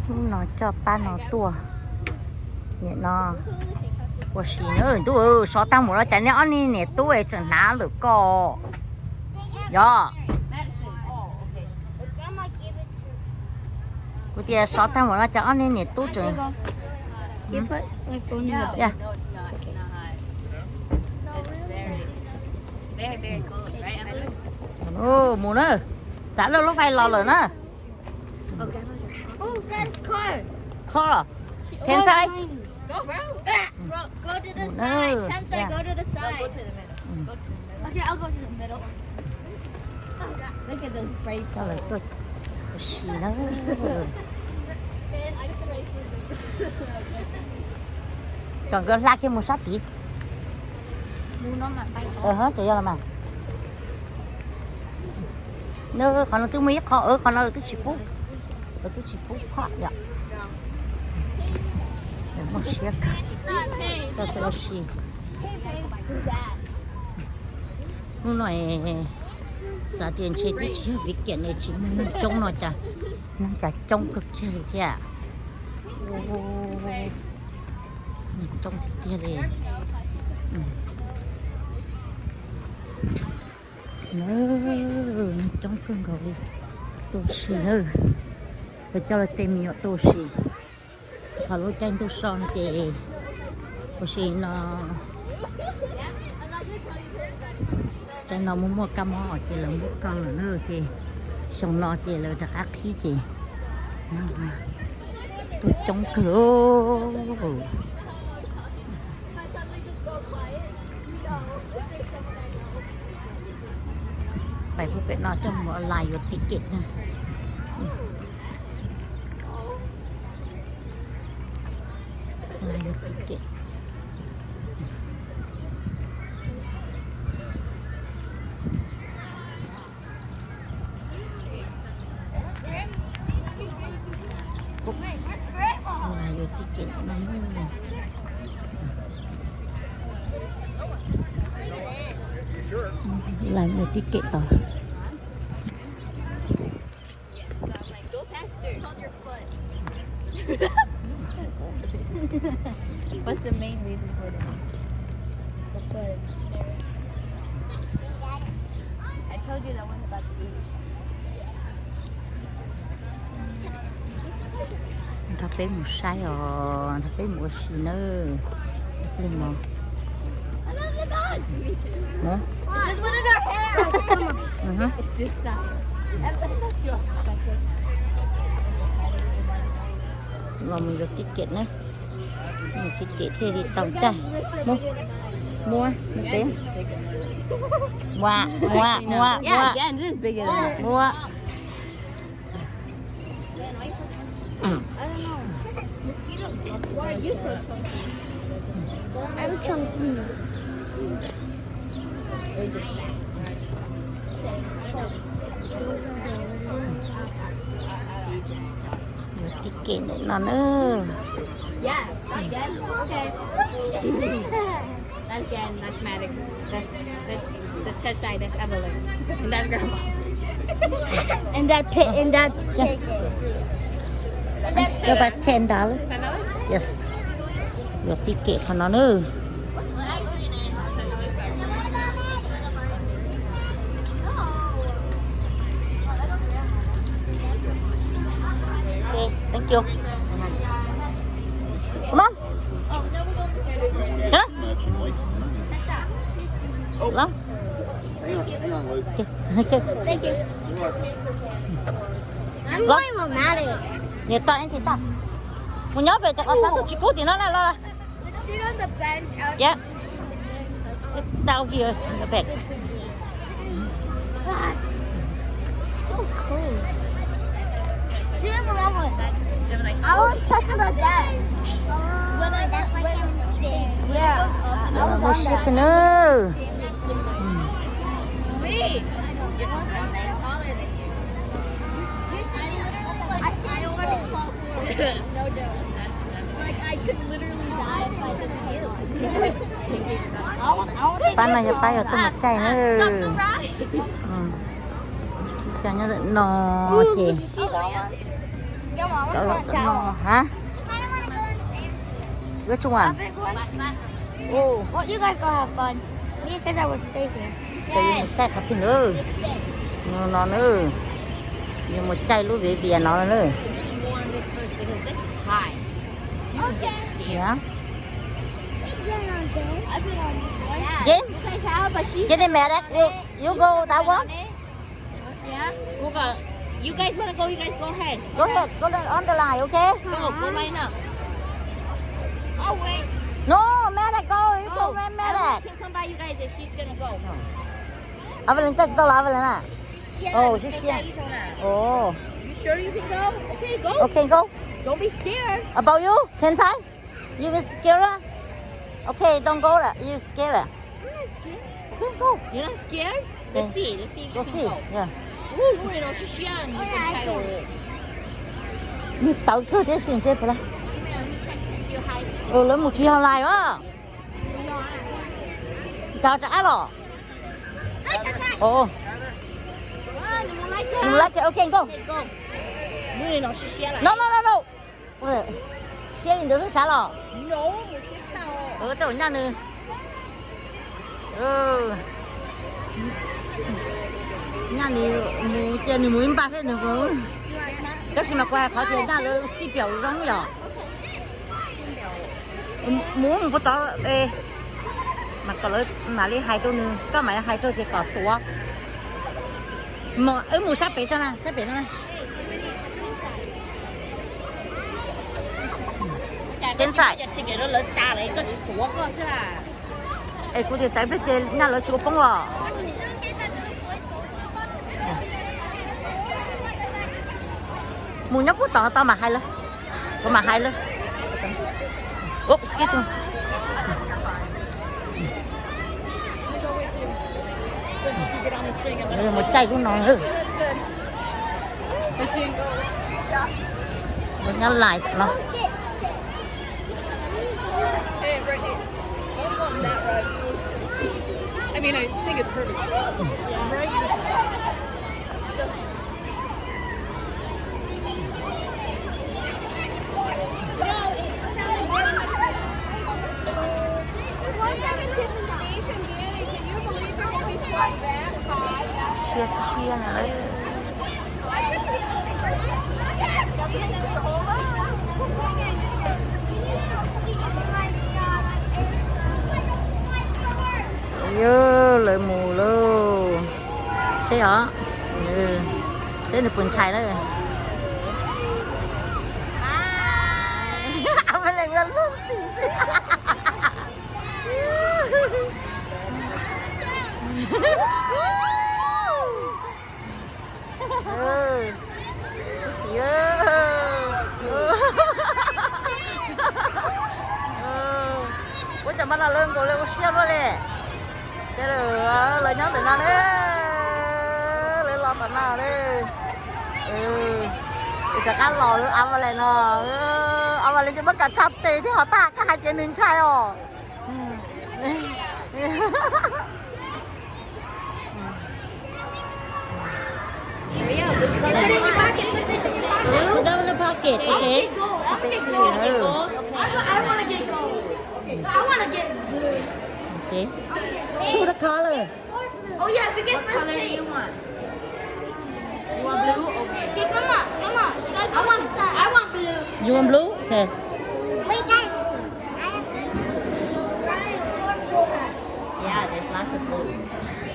Hnub no coj pab no tuaj, niam no ua si na. Ntuj, sov tag mus no cas nej ob niag niam tub es tseem hnav lawm ko. Yog, kuv tias sov tag mus no cas ob niag niam tub tseem mus na. Txav lawm, lub fais los lawm na. Kho, Tensai. Go, bro. Ah, bro, go to the side. Tensai, go to the side. Coj lawv tuaj ua si na. Kom nkawd hla kiag mus sab tid. Tseem yog los mas. Qhov no twb muaj ib qho, qhov no lawv twb tsis pub, lawv twb tsis pub phom yom. Muaj siab kawg, coj tuaj ua si. Hnub no xav tias ntshe twb tsis yog weekend ne, tsis muaj neeg coob no cas, neeg cas coob kawg kiag li thiab. Neeg coob tiag tiag li. Neeg coob kawg nkaus li. Tuaj ua si na, lawv coj lawv tej me nyuam tuaj ua si. Thaum lub caij ntuj so no ces ua si no. Tsaib no muaj muaj kab mob ces lawv muab kaw lawm na, ces xyoo no ces lawv rov qab qhib ces tuaj coob kawg li. Pais pem no coj mus online yuav ticket na. Online yuav ticket. Online yuav ticket no. Online yuav ticket tau. What's the main reason for the, the foot? I told you that one about the beach. Nrog peb mus saib os, nrog peb mus ua si nawb. Lig mos. Los mus yuav ticket ne, ticket thiaj li tau caij. Muab, muab, muab, muab, muab, muab. Yuav ticket ntawm no na. That's Maddox. That's, that's, that's Tensai. That's Evelyn. And that's Grandma. And that pit, and that's pig. About ten dollars? Yes. Yuav ticket qhov no na. Okay, thank you. Come on. Hả? Lắm. Thank you. I'm going with Maddox. Niam tais, em tais tais. Mus nyob pem tes qhov xav tus tsis pub tim no na los. Let's sit on the bench out. Yep. Sit down here in the back. It's so cool. See, I'm the one. I was talking about that. Oh, that's why Kevin stayed. Yeah. I was on that. Sweet. I see. No joke. Like, I could literally die if I didn't. Pab no yog pab yuav tuaj mus caij na. Cov nyob ntawm no ces Cov no, hả? Which one? Oh. Well, you guys go have fun. Me and Cesar will stay here. Ces yus mus caij qhov twg na? No no na. Yus mus caij lub viv vias no na. Yeah. Jim, Jim, mẹ đấy. You, you go that one. Yeah. We'll go. You guys wanna go? You guys go ahead. Go ahead. Go on the line, okay? Go, go line up. I'll wait. No, Meta, go. You go, Meta. Can come by you guys if she's gonna go. Evelyn, 带知道了 Evelyn 啊。哦，是是。哦。You sure you can go? Okay, go. Okay, go. Don't be scared. About you, Ken Tai? You will scared? Okay, don't go 了, you scared. I'm not scared. Okay, go. You're not scared? Let's see. Let's see if you can go. Go see. Yeah. Ui, lub no siab siab, nws pus ntshai os. Nws tawv kawg thiab, sim ntshe puas lawv mus tsis yog lais os. Cov rov qab los. Mus lawm, okay, go. No, no, no, no. Siab li ntawd xwb sav los. Tej zaum nyaj nws, nyaj nws mus ces nws mus ib npaj thiab nws. Tab sis mas kuv hais qhov tias nyaj lawv xij piam zoo yom. Mus mus puag tod, mas kom lawv mam li hais rau nws, koj mam li hais rau ces kom tuav. Wb mus sab pem tso na, sab pem no na. Ken Tai. Es kuv tias tsaiv peb ces nyaj lawv tsis ua poob los. Mus nyob puag tom tau mam hais lawv, kuv mam hais lawv. Oops, excuse me. Mus caij lub no. Nyob lais no. I mean, I think it's perfect. Siab siab na. Yog lawv mus lauj. Seb os, seb nws puas ntshai na. Ua cas mas no lawv nkaus li ua siab luaj li. Ces lawv nyob ntawm no ne, lawv los tom no ne. Rov qab los Avalanche no, Avalanche ces muab kav tsag tes thiab ho tag, koj hais tias nws ntshai os. Put that in the pocket, okay? Okay, go. Okay, go. Okay, go. I, I want to get gold. I want to get blue. Okay. Choose the color. Oh yeah, we get first pick. What color do you want? You want blue? Okay. Okay, come on, come on. You gotta go inside. I want, I want blue. You want blue? Okay. Wait, guys. I have blue. Guys, four blue. Yeah, there's lots of blues.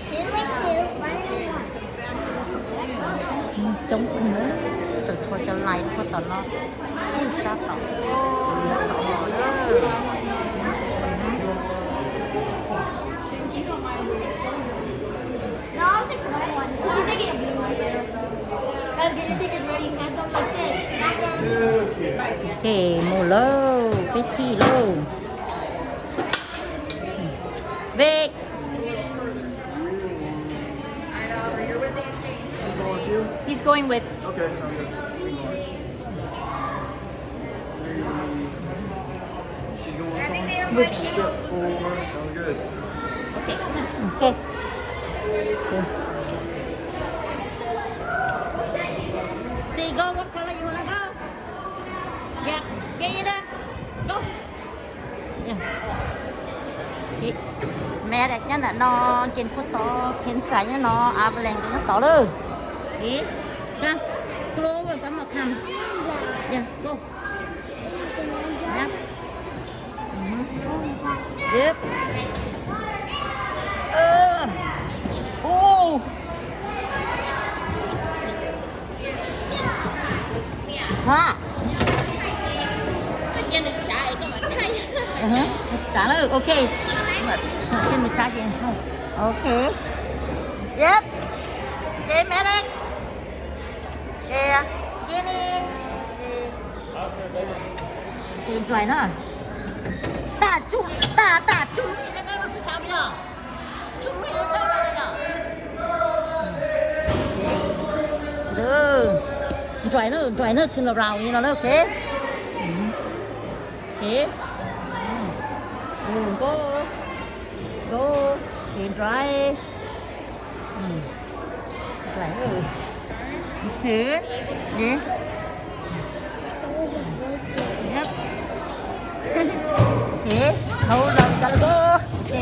Two and two, one and one. Coob kawg na, tseem tshuav cov lais puag tom no, sab tom. No, I'll take the white one. Let me take it. Guys, get your tickets ready. Have them like this. Have them. Okay, mus lauj, peb thij lauj. Vic. He's going with. Okay, sounds good. She's going with someone? With Jet Four. Sounds good. Okay. Okay. See, go. What color you wanna go? Go. Medic nyob nram no, Ken Kuj tod, Ken Xais nyob no, Avalanche nyob tod lawm. Scroll over, one more time. Yeah, go. Yep. Ơ. Ơ. Hả? Ờ hả, một trái nữa, ok. Trên một trái thì không. Ok. Yep. Game medic. Kìa. Gini. Kìa. Kìa, drive nó. Ta chung, ta, ta chung. Nroi na, nroi na, to the right, you know, ok. Ok. Go. Go. Ok, nroi. Nroi. Ok. Yep. Ok. Hold on, gotta go. Ok.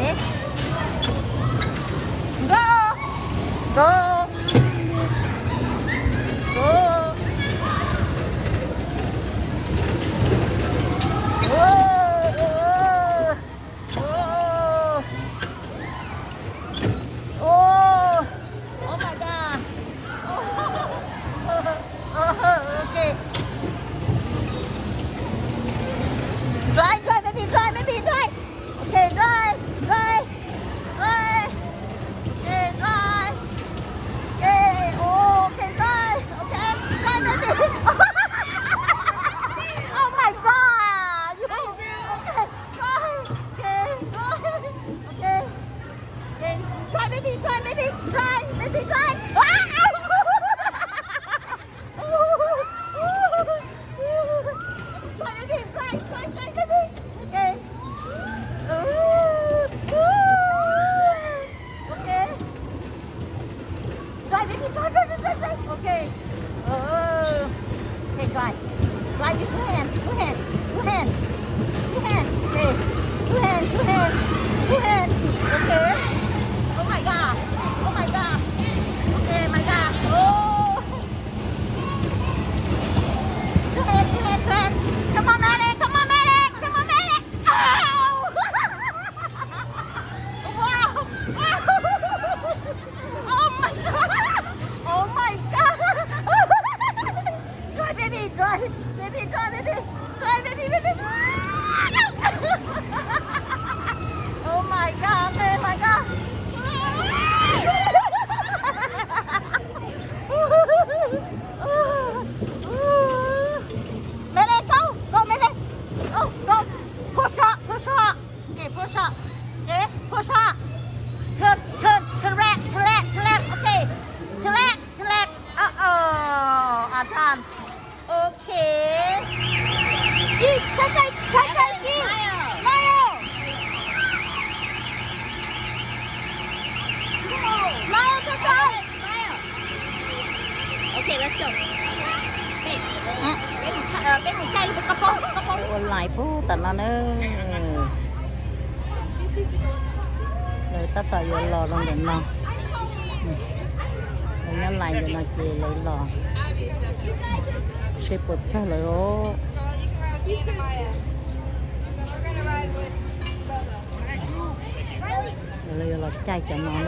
Go. Go. Go. Whoa, whoa, whoa. Oh, oh my God. Oh, oh, okay. Drive, drive, baby, drive, baby, drive. Okay, drive, drive, drive. Okay, drive. Okay, oh, okay, drive. Okay, drive, baby. Oh my God. You, okay, drive. Okay, drive. Okay. Okay. Drive, baby, drive, baby, drive, baby, drive. Ah! Drive, baby, drive, drive, drive, baby. Okay. Okay. Drive, baby, drive, drive, drive, drive. Okay. Oh. Okay, drive. Drive with two hands, two hands, two hands, two hands. Okay. Two hands, two hands, two hands. Okay. Oh my God. Oh my God. Okay, my God. Oh. Two hands, two hands, two hands. Come on, medic. Come on, medic. Come on, medic. Ow! Wow! Oh my God! Oh my God! Drive, baby, drive! Baby, drive, baby! Drive, baby, baby! Oh my God! Oh my God! Mele, go! Go, Mele! Go, go! Push up, push up! Okay, push up. Okay, push up. Turn, turn, turn left, turn left, turn left. Okay. Turn left, turn left. Uh-oh. Atam. Okay. Ih, thaj thaj, thaj thaj ih. Smile. Smile, thaj thaj. Smile. Okay, let's go. Hey, peb mus thaij, peb mus thaij lub kab paub, kab paub. Ua line pub tom no na. Lawv tab tom yuav los rau ntawm no. Lawv nyob line ntawm no ces lawv los. Seb puas txog lawv os. Lawv yuav los caij cov no na.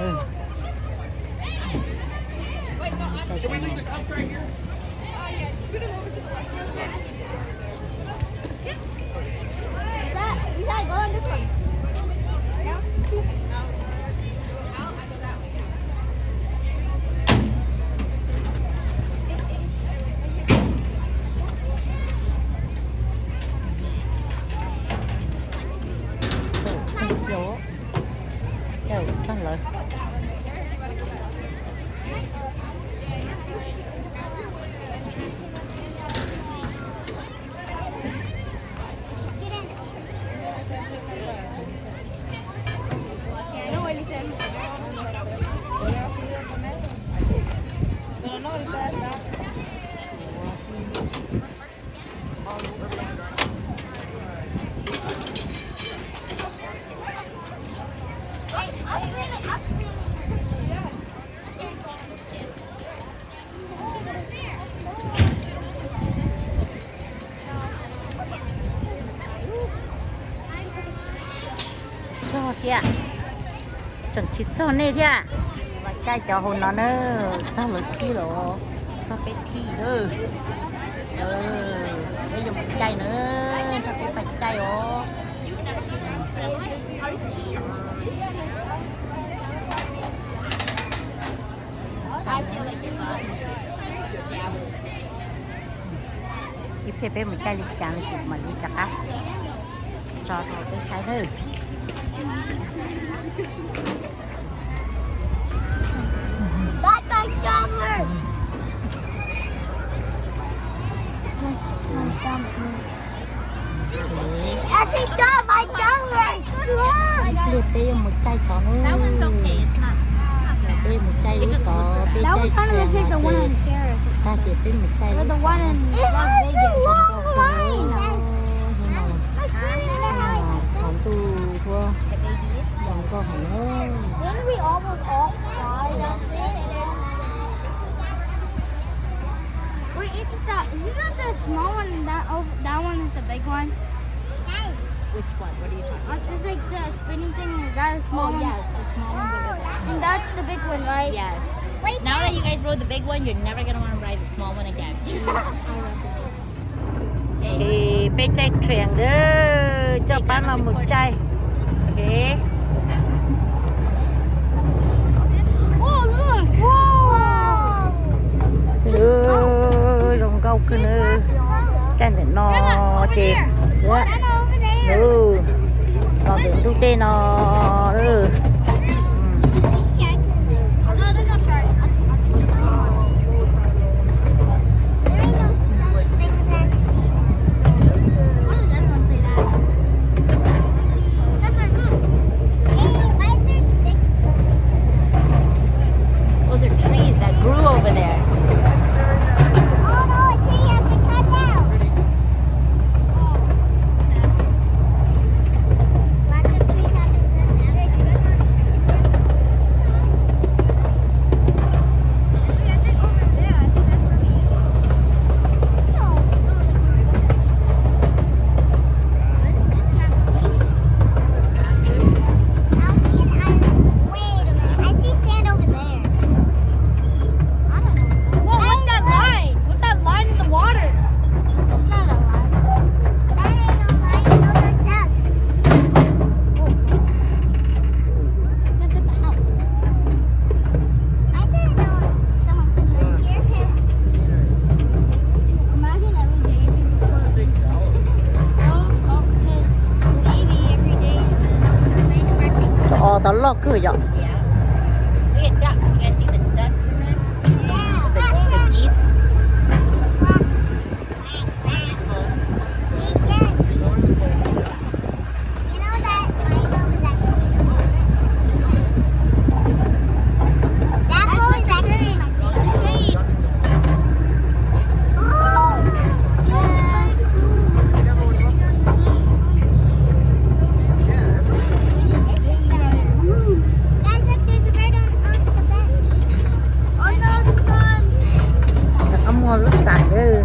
Caij tag lawv. Thiab tseem tsis txog nej thiab. Caij cov hauv no na, txog lawv khib lawm, txog peb khib lawm. Peb yuav mus caij na, nrog peb pais caij os. Ib pliag peb mus caij li cas no ces mam li rov qab tso rau peb saib nawb. Ib pliag peb yuav mus caij tod na. Peb mus caij lub tod, peb caij kiag no ces tag ces peb mus caij lub tod. Qhov ntuj thuab, zoo nkauj heev na. Wait, isn't that, isn't that the small one? That, oh, that one is the big one. Which one? What are you talking about? Uh, it's like the spinning thing. Is that a small one? Oh, yes, the small one. And that's the big one, right? Yes. Wait, now that you guys rode the big one, you're never gonna want to ride the small one again. Ces peb caij train lawm, coj pab no mus caij. Zoo nkauj kawg na. Caij ntawm no ces los ntawm ntug dej no. Those are trees that grew over there. Oh no, a tree has been cut down. Oh, lots of trees have been cut down. Wait a minute. I see sand over there. I don't know. Whoa, what's that line? What's that line in the water? That's not a line. That ain't no line. Those are ducks. That's at the house. I didn't know someone could live here. Imagine every day. Oh, oh, 'cause maybe every day the place where she Cov os tau loj kawg yom. Yeah. We had ducks. You guys see the ducks in there? Yeah. The, the geese? Muaj lub xav lawm.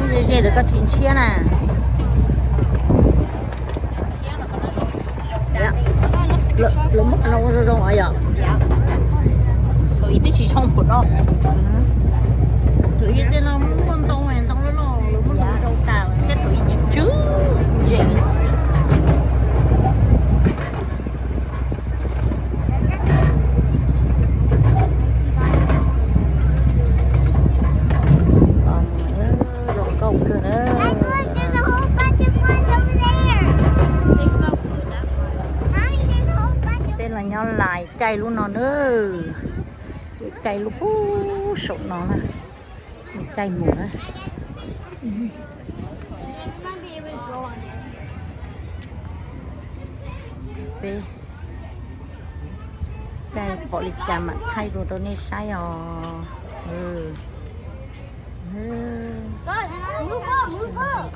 Ze ze lawm koj tsis ntshiab na. Lawv muab qhov no ua zoo zoo os yom. Tus ib twb tsis zoo pum no. Tus ib tej no muaj ntoo ntoo loj loj, lawv muab ntoo rau tas thiab tus ib tsw tsw ntse. Zoo nkauj kawg na. Peb los nyob lais caij lub no na. Caij lub pub saum no na. Caij mus na. Peb caij pom li cas mam thaij dua rau nej saib os. Guys, move up, move up.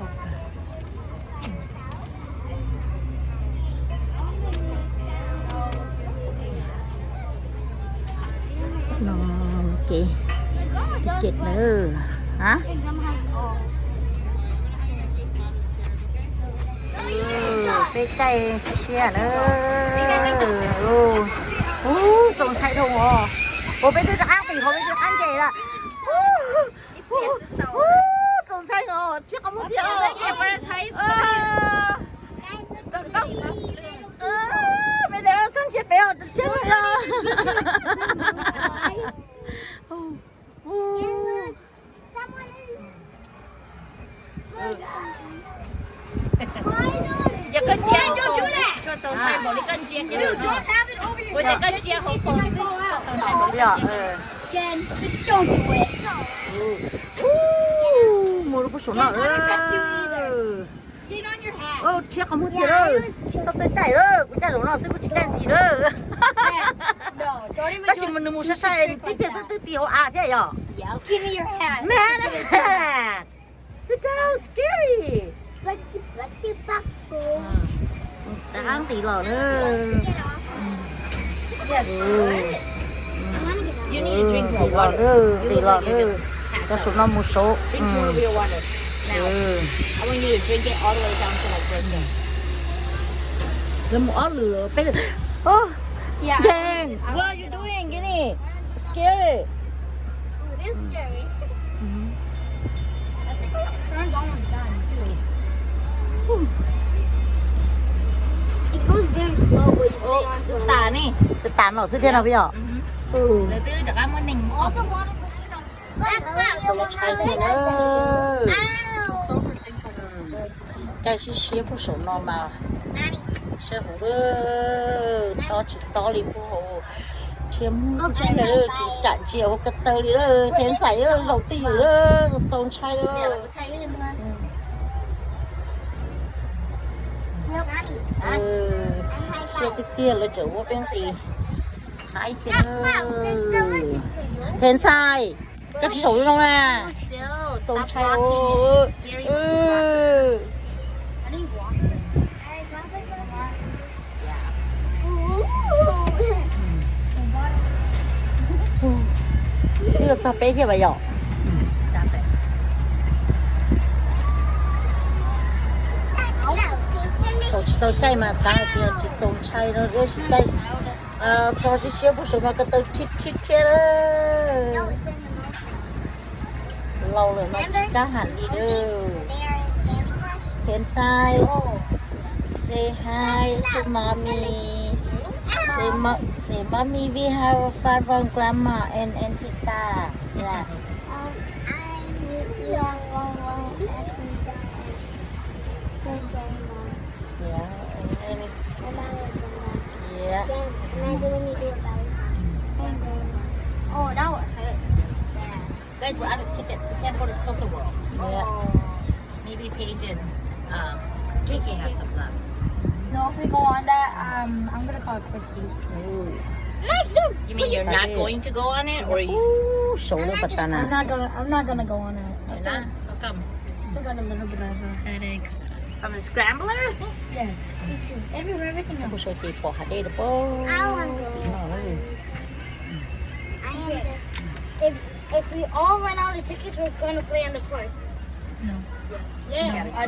No, ok. Ticket lawm. Hả? Peb caij siab na. Ub, txaus ntshai dhau os. Ua peb twb rov qab nqis hauv peb twb rov qab nce lawm. Ub, txaus ntshai os, thiab qhov muag thiab. Peb txhob ntsia pem os, thiab no. Yog koj ntsia hauv paus xwb tsis txaus ntshai npaum li koj ntsia kiag no. Ua cas koj ntsia hauv paus xwb tsis txaus ntshai npaum li koj ntsia kiag no. Jen, just don't do it. Mus rau puag saum no. Sit on your hat. Thiab qhov muag thiab lawm. Txhob txawj caij lawm, kuv caij zaum no xwb kuv tsis caij ntxiv lawm. Tab sis mas nws mus sai sai tib pliag xwb twb ti hauv av thiab yom. Give me your hat. Man, sit down, scary. Rov qab nqis los na. Nqis los na, nqis los na. Cov saum no mus saud. Lawv mus ob lwm peb lwm. Jen, what are you doing? Scary. Ooh, this is scary. Turn's almost done too. It goes very slow, but you stay on for a while. Twb tas ne, twb tas no xwb thiab no peb yom. Lawv twb rov qab muab neeg ua. Caij siab siab puag saum no mas saib hauv, tob tsis tob li puag hauv. Rhiab muag tiag, tsis kam ntsia hauv ko taw li lawm, thiab ntxhais zaum twj ywm lawm, txaus ntshai lawm. Siab tiag tiag, lawv tseem muab peb nqis qhaib thiab. Thiab ntxhais, koj tsis zaum zoo na. Txaus ntshai os. Twb yuav txog peb thiab vas yom. Thaum tsis tau caij mas xav hais tias tsis txaus ntshai no, tab sis caij txog siab siab puag saum mas ko taw rhiab rhiab rhiab lawm. Laus lawm mas tsis kam hais li lawm. Thiab ntxhais, say hi to mommy. Say, mo- say mommy, we have a fun one, grandma and auntie ta. Yeah. Yeah. And, and it's, yeah. Imagine when you do a belly flop. Oh, that would hurt. Guys, we're out of tickets. We can't go to Tilt-A-Whirl. Yeah. Maybe Paige and, um, K K have some left. No, if we go on that, um, I'm gonna call it quitsies. Ooh. You mean you're not going to go on it, or you? Ub, saud lawm pas tas na. I'm not gonna, I'm not gonna go on it. I still, how come? Still got a little bit of a headache. From the scrambler? Yes, me too. Everywhere, everything else. Puag saud ces pom hav dej rau puag no. I am just, if, if we all run out of tickets, we're gonna play on the park. No. Yeah. No, I,